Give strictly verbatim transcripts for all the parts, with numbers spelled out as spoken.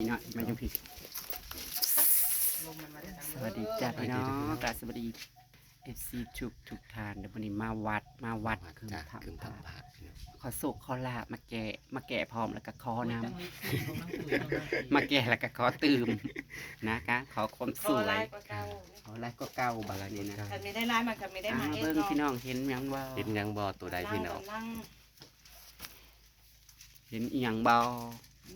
นี่เนาะมาอยู่พี่ สวัสดีจ้าพี่น้องกราบสวัสดีเอฟซีทุกทุกท่านเดี๋ยววันนี้มาวัดมาวัด วัด คืน จ้ะ ทำ คืน พระ ทำพระ ขอโชคขอลาบมาแก้มาแก้พร้อมแล้วก็ขอน้ำมาแก้แล้วก็ขอตื่มนะคะขอความสวย ขอหลายกว่าเก่า ขอหลายกว่าเก่าบาดนี้นะ คันไม่ได้หลายมันคันไม่ได้มา อ่า เอง เบิ่ง เนาะ พี่น้องเห็นหยังบ่ เห็นหยังบ่ตัวใดพี่น้อง กำลัง เห็นอีหยังบ่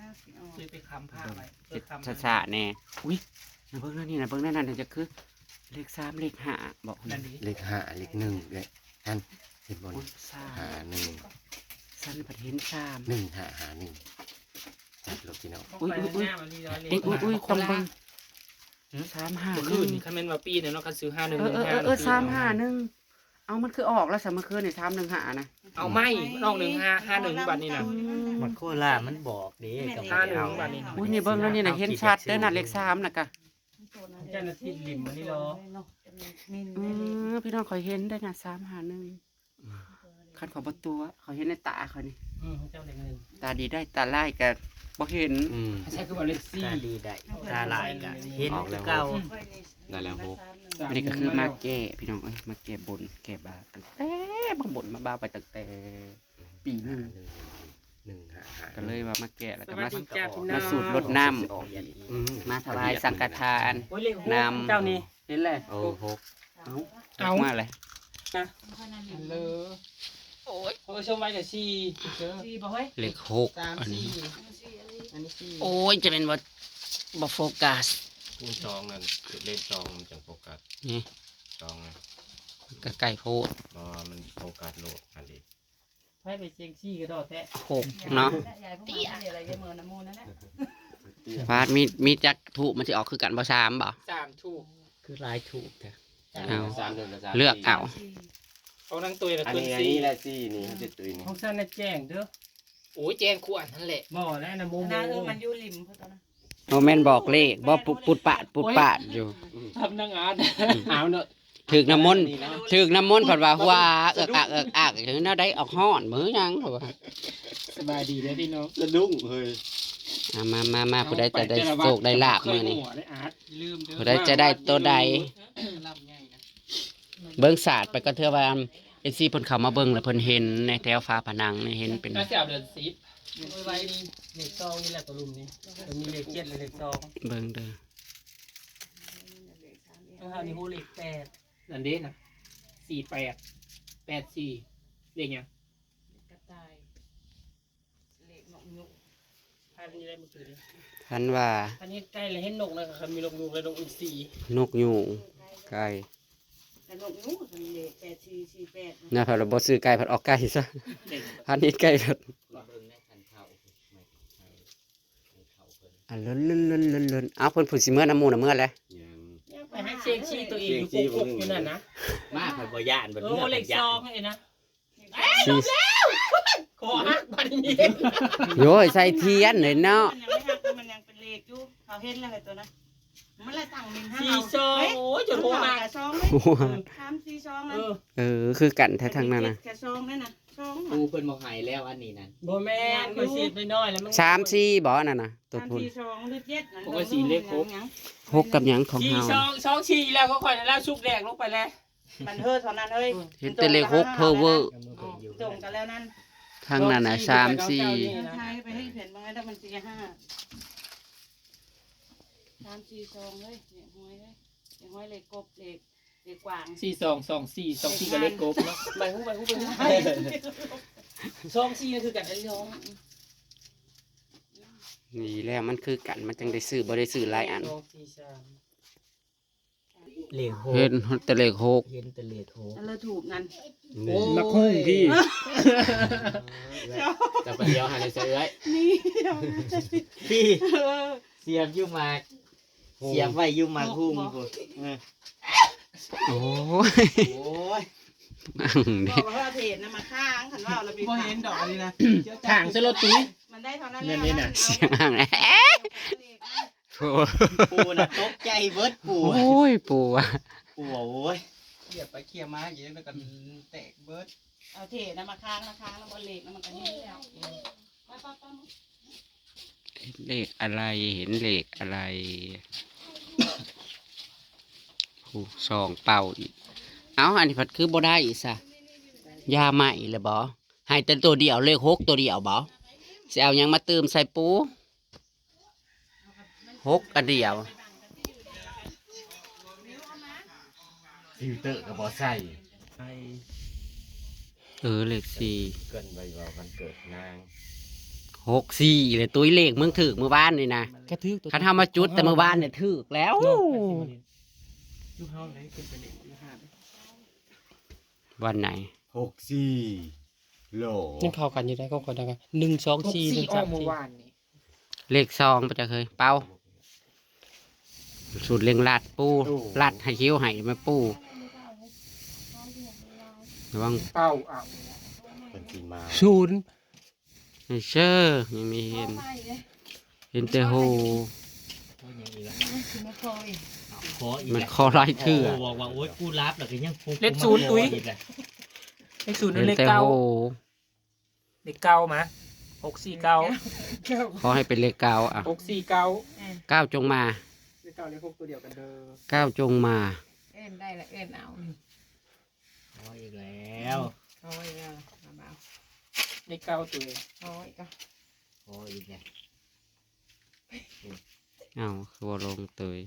น่าสิออก ซื้อไปค้ำผ้าไว้ เฮ็ด เออค้ำ ช้าๆแน่ อุ้ย นะเบิ่งนั่นนี่นะเบิ่งนั่นนั่นจะคือ เลขสามเลขห้าบอก นั่นดิ เลขห้าเลขหนึ่งเลย อัน เห็นบ่ อุ้ย นี่ สาม ห้าหนึ่ง สันผัดเห็นสาม หนึ่งห้าห้าหนึ่ง จัดรถพี่น้อง อุ้ย อุ้ย อุ้ย ของข้อยหน้ามันมีรอยเลข เอ็ง อุ้ย อุ้ย ต้องเบิ่ง หืม สามห้าหนึ่ง เมื่อคืนนี่คันแม่นว่าปีเนี่ยเนาะ คันซื้อห้าหนึ่ง เออ เออ เออ เออ หนึ่งห้า สามห้าหนึ่ง เอามันคือออกแล้วสามเมื่อคืนนี่สามหนึ่งห้านะ เอาไม่ มันออกหนึ่งห้าห้าหนึ่งบัดนี้นะ อืม มันโคราชมันบอกเด้ กับ ห้าหนึ่งบัดนี้นะ อุ้ย นี่เบิ่งแล้วนี่นะ เห็นชัดเด้อนะ เลขสามนะกะ เจ้าหน้าที่ริมมานี่เหรอ อืม พี่น้องข่อยเห็นได้นะ สามห้าหนึ่ง คันเขาบ่ตัว เขาเห็นในตาเขานี่ อืม เจ้าเลขหนึ่ง ตาดีได้ตาร้ายก็บ่เห็น อืม ใช่คือว่าเลขสี่ ตาดีได้ ตาร้ายก็เห็นคือเก่า ได้แล้วหก อันนี้ก็คือมาแก้พี่น้องเอ้ย มาแก้บนแก้บาปตั้งแต่มาบนมาบาปไปตั้งแต่ปีหนึ่ง หนึ่งห้าห้า ก็เลยว่ามาแก้แล้วก็มา สวัสดีจ้าพี่น้อง มาสูตรรดน้ำ ออกอีก อืม มาถวายสังฆทาน โอ้ยเลขหก น้ำ เจ้านี่ เห็นเลย โอ้ หก เอา เอา มาเลย นะฮัลโหล โอ้ย โอ้ย ชมไว้กับสี่เจอ สี่บ่เฮ้ย เลขหก สาม อันนี้ สี่ อันนี้สี่ โอ้ย จะเป็นว่าบ่โฟกัส คูณสองนั่น จุดเลขสองมันจังโฟกัส นี่ สองนะ ก็ใกล้โพด อ๋อ มันโฟกัสโหลดอันนี้ ไพ่ไปเชียงซี่ก็ดอกแท้ หกเนาะ ยายพวกมันก็เดี๋ยวอะไรยายเมินน้ำมูนนั่นแหละ ฟาดมี มีจักถูกมันสิออกคือกันบ่ สามบ่ สามถูก คือหลายถูกแท้ เอา สามหนึ่งกับสาม เลือกเอา สี่ ของนางตุ้ยนะ อัน ขึ้น นี้ อัน สี่ นี้แหละสี่นี่ มันจะตุ้ยนี่ ของฉันน่ะแจ้งเด้อ โอ้ย แจ้งขวดนั่นแหละ บ่แล้วนะโมโม นางเออมันอยู่ริมพุทธนะ โมเมนบอกเลขบ่ ปุดปุดปาดปุดปาดอยู่ ทำนางอาร์ต เอาเนอะ ถืกน้ำมนต์ ถืกน้ำมนต์เพิ่นว่า หัวเอิกอักเอิกอัก อยู่แนวใดออกฮ้อนมื้อหยัง เขาว่า สบายดีเด้อพี่น้อง สะดุ้งเฮ้ย อ่ะ มามามา ผู้ใดจะได้โชคได้ลาภมื้อนี้ หัวได้อาร์ต ลืมเด้อ ผู้ใดจะได้ตัวใด ลำใหญ่นะ เบิ่งศาสตร์ไปก็เทื่อว่า เอฟซี เพิ่นเข้ามาเบิ่งแล้วเพิ่นเห็นในแถวฝาผนังนี่เห็นเป็น น่าสิเอาเดือนสิบ ไว้ไว้นี่ เลขสองนี่แหละตัวลุ่มนี่ มันมีเลขเจ็ดและเลขสอง เบิ่งเด้อ เออ นี่ฮู้เลขแปด นั่นเด้นะ สี่แปด แปดสี่ เลขหยัง กระต่าย เลขนกยูง พันอยู่ได้เมื่อคืนนี้ พันว่า พันเห็นไก่แล้วเห็นนกแล้วก็มีนกยูงและนกอินทรี นกยูง ไก่ แต่นกยูงมันเลขแปดสี่สี่แปด นะ พันว่าบ่ซื้อไก่ พันออกไก่ซะ พันเห็นไก่ พัน อ่ะ เลินเลินเลินเลินเลิน เอา เพิ่นผู้สิเมื่อน้ำหมู่น่ะเมื่อแล้ว ยัง ยังไปให้เชียงซี่ตัวเองอยู่ เชียงซี่ กุ๊กกุ๊กอยู่นั่นนะ มา เพิ่นบ่ย่าน เพิ่น เออ เมื่อ เลข เพิ่นย่าน สองนี่นะ สี่ ขอฮักบัดนี้ โย้ย ใส่เทียนเลยเนาะ มันยังไม่หัก มันยังเป็นเลขอยู่ เขาเห็นแล้วไอ้ตัวนั้น มันละตั้งมินให้ สี่ เรา สอง เฮ้ย โอ้ย จนหัวหัก สองเลย โอ้โห สามสี่สอง เอ นะ อ เออ คือกันแท้ทางนั้นนะ เจ็ดกับสองนั่นน่ะ สอง กูเพิ่นบ่ให้แล้วอันนี้นั่น บ่แม่น ข่อยสิบน้อยๆแล้วมัน สามสี่บ่นั่นน่ะ ตัว สาม พุน สี่สองหรือเจ็ดนั่น ปกติเลขหก หกกับหยังของ สี่ เฮา สอง สองสี่ แล้วก็ข่อยแล้วสุกแดกลงไปแล้ว มันเฮิดเท่านั้นเฮ้ย เห็นแต่เลขหกเพ้อเวอร์ ตรงกันแล้วนั่น ทางนั้นน่ะ สามสี่ ไทยไปให้เห็นมันได้มันสี่ห้า สามสี่สองเลย เนี่ยห้อยเลย เนี่ยห้อยเลขกบ เลข เลขกวาง สี่สอง สองสี่ สองสี่ กับเลขกบเนาะ ไปฮู้ ไปฮู้ ไปฮู้ สองสี่ นั่นคือกันไอ้น้อง นี่แหละมันคือกัน มันจังได้ซื้อ บ่ได้ซื้อหลายอัน สองสี่สาม เลขหก เห็นแต่เลขหก เห็นแต่เลขหก แล้วถูกนั่น โอ้ย มักฮุ่งพี่ จะไปเดียวหาในเสื้อเอ้ย นี่ พี่ เออ เสียบอยู่หมาก เสียบไว้อยู่หมากฮุ่งพุ้น เออ โอ้ย โอ้ย บอกว่าเทศนะมาค้าง คันว่าเราไป บ่เห็นดอกอันนี้นะ ข้างใส่รถตุ้ย มันได้เท่านั้นแหละ เนี่ยนี่น่ะ เสียงอ่างแอะ โอ้ ปู่น่ะตกใจเบิดปู่ โอ้ย ปู่อะ ปู่โอ้ย เขี่ยไปเขี่ยมาอยู่แล้วก็แตกเบิด เอาเทนะมาค้างนะ ค้างแล้วบ่เลขนะมันก็นี่แล้ว ไปๆๆ เห็นเลขอะไร เห็นเลขอะไร ผู้สองเป่าอีก เอ้า อันนี้ผัดคือบ่ได้อีกซะ ยาใหม่เลยบ่ ให้แต่ตัวเดียว เลขหกตัวเดียวบ่ สิเอาหยังมาเติมใส่ปู หกอันเดียว ฟิลเตอร์ก็บ่ใส่ เออ เลขสี่ เกินไปว่าวันเกิดนาง หกสี่เลย ตุ้ยเลขมึงถืกเมื่อวานนี่นะ กระถืกตัว คันเฮามาจุดแต่เมื่อวานเนี่ยถืกแล้ว เนาะ จุดเฮาไหนขึ้นไปนี่ วันไหน หกสี่โหล ยังเข้ากันอยู่ได้ก็คนเดียวกันหนึ่งสองสี่หนึ่งสามสี่ เลขสองไปจะเคยเป่า สูตรเร่งรัดปู รัดให้คิ้วให้มาปู ระวัง เป่าเอา เป็นสีมา ศูนย์ ให้เชื่อยังไม่เห็น เห็นแต่โห ขออีก มัน แล้ว คอไล่เถื่อ บอกว่าโอ๊ยกูรับแล้วก็ยัง เลขศูนย์ตุ้ย เลขศูนย์หรือเลขเก้า ห็นแต่โห เลขเก้ามาหกสี่เก้า ขอให้เป็นเลขเก้าอ่ะ หกสี่เก้า เก้าจงมา เลขเก้าเลขหกตัวเดียวกันเด้อ เก้าจงมา เอิ้นได้ละเอิ้นเอา ขออีกแล้ว โอ้ยเอาละเอามา เลขเก้าตัว โอ้ยก็ ขออีกแล้ว เอาคือว่าลงเตย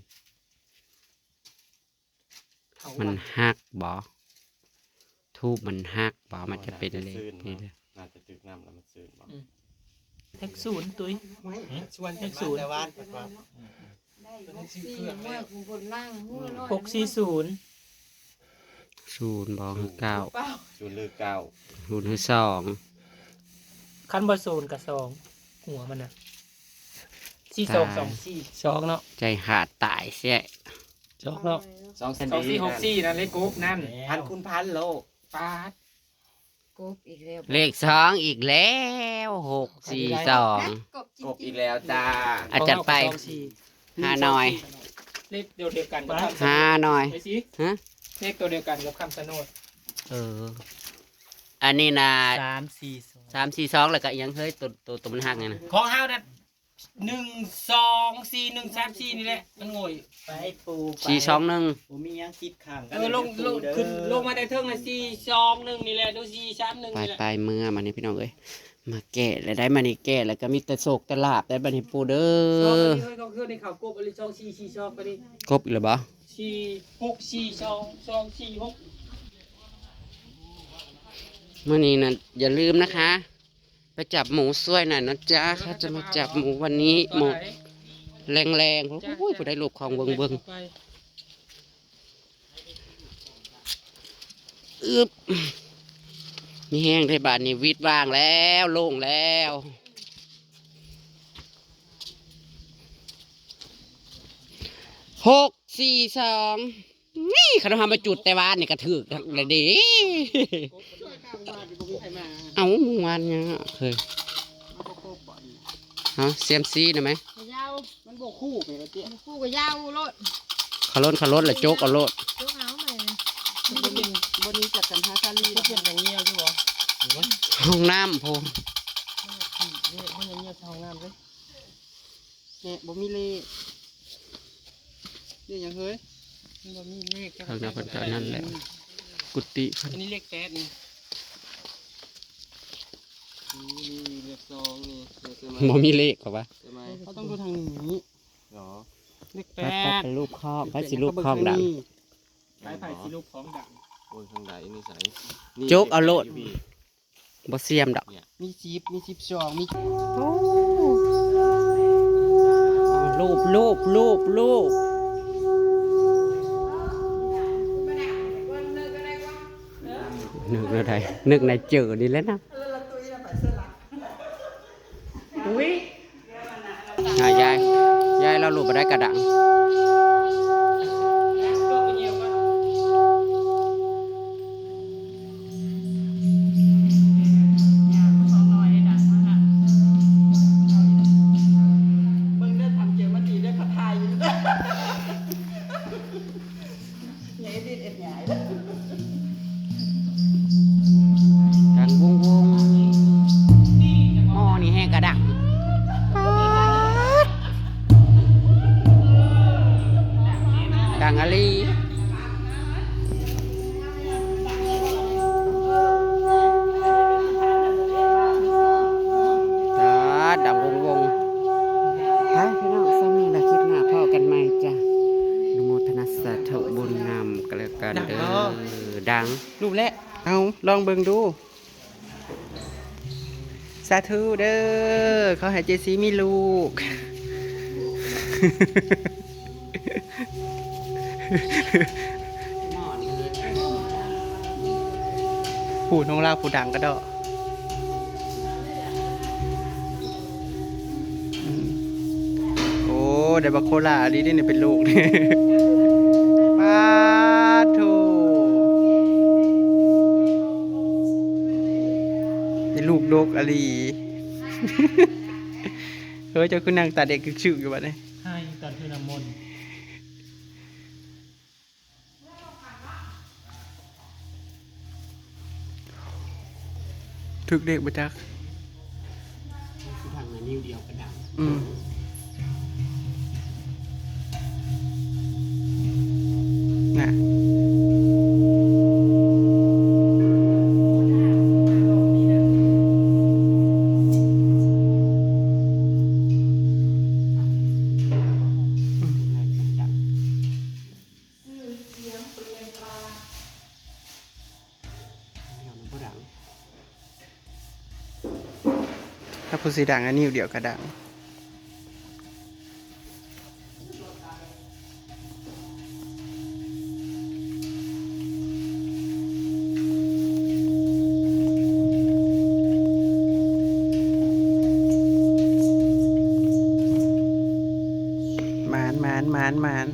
มันหักบ่ ทูบมันหักบ่ มันจะเป็นเลขนี่เลย น่าจะตึกน้ำแล้วมันซื่นบ่ เลขศูนย์ตุ้ย ชวนกันมาแต่วันแต่ว่า ได้หกสี่เมื่อคุณคนล่างหัวเนาะ หกสี่ศูนย์ ศูนย์บ่คือเก้า เป้า ศูนย์หรือเก้า ศูนย์คือสอง ขั้นบ่ศูนย์กับสองหัวมันนะสี่สองสองสี่สองเนาะ ใจขาดตายเสีย สองเนาะ สอง สองสี่หกสี่นั่นเลขกบนั่น พันคูณพันโล ปาด กบอีกแล้ว เลขสองอีกแล้วหกสี่สอง กบจริง กบอีกแล้วจ้า อาจารย์ไป สองสี่ หาหน่อย เลขเดียวเดียวกันกับ หาหน่อย ไปสิ ฮะ เลขตัวเดียวกันกับคำชะโนด เออ อันนี้นะ สามสี่สอง สามสี่สองแล้วก็อีกอยังเฮ้ยตัวตัวตัวมันหักไงนะ ของเฮานั่นหนึ่งสองสี่หนึ่งสามสี่นี่แหละมันโง่อย ไปปูไป สี่สองหนึ่ง ปูมียังคิดข้าง เออลงลงขึ้นลงมาในเทิงเลยสี่สองหนึ่งนี่แหละดูสี่สามหนึ่ง ไป นี่แหละ ไปเมือมานี่พี่น้องเอ้ย มาแก้แล้วได้มานี่แก้แล้วก็มีแต่โศกแต่ลาบได้บัดนี้ปูเด้ สอง อ อันนี้เฮ้ยเขาคือในข่าวกบอะไรสองสี่สี่สองไปดิ กบอีกแล้วบ่ สี่หกสี่สองสองสี่หก เมื่อนี้นะอย่าลืมนะคะ ไปจับหมูช่วยหน่อยนะจ๊ะเขาจะมาจับหมูวันนี้หมูแรงๆโอ้ยผู้ได้รูปของเบิ่งเบิ่ง อึบ มีแห้งได้บาดนี้วิดว่างแล้วโล่งแล้วหกสี่สองนี่เขาทำมาจุดแต่ว่านี่กระถืกเลยดิเอาเมื่อวานเนี่ยเคยฮะเซียมซีนะไหม ยาว มันบวกคู่ไปแล้วเตี้ย คู่กับยาวโลด เขาล้นเขาล้นละโจกเอาโลด ยกเอาใหม่ บนนี้บนนี้จัดกันฮาซาลี เปลี่ยนอย่างเงี้ยใช่ไหม ห้องน้ำพง เนี่ยมันยังเงียบห้องน้ำเลยเนี่ยบ่มีเลขเนี่ยยังเฮ้ยมันบ่มีเลข ข้างหน้าเพิ่นก็นั่นแหละ กุฏิเพิ่น อันนี้เลขแปดนี่ นี่เลขสองนี่ใช่ไหม บ่มีเลขเหรอวะ ใช่ไหมเขาต้องดูทางนี้ หรอ เลขแป ไปไป ด ไปรูปคล้องไปสิรูปคล้องดัง สายไผ่สีลูกของดัง โอ้ยทางใดนี่ใส่ โจกเอาโลด บ่เสียมดอก มีสิบมีสิบสองมี รูปรูปรูปรูปนึกอะไรนึกในเจอนี่แหละนะ อุ้ย อ่ะยาย ยายเรารูปบ่ได้กระดัง มึงได้ทำเจอมาตีได้ผัดไทยอยู่นะยายดินเอ็ดยาย ดังวงวงหม้อนี่แห้งกระดัง อาลี ตาดดังวงวง ไปพี่น้อง ซ้ำนี่ละ คลิปหน้าพ้อกันใหม่จ้ะ อนุโมทนาสาธุบุญนำกันแล้วกันเด้อ ดังบ่ ดัง รู้แล้ว เอา ลองเบิ่งดู สาธุเด้อ ขอให้เจซีมีลูก ผู้น้องลาวผู้ดังกะดอก อืม โอ้ ได้บักโคล่าอีหลีเด้นี่เป็นลูกนี่ ปาดโถ เป็นลูกดกอีหลี เฮ้ย เจ้าคือนั่งตาแดงกึกฉึกอยู่บัดนี้ ให้ตอนคือน้ำมนต์ ถืกเลขบ่จัก คือทางนั้นนิ้วเดียวกะดัง อืม น่ะ ถ้าผู้สิดังอันนี้เดียวกะดัง หมาน หมาน หมาน หมาน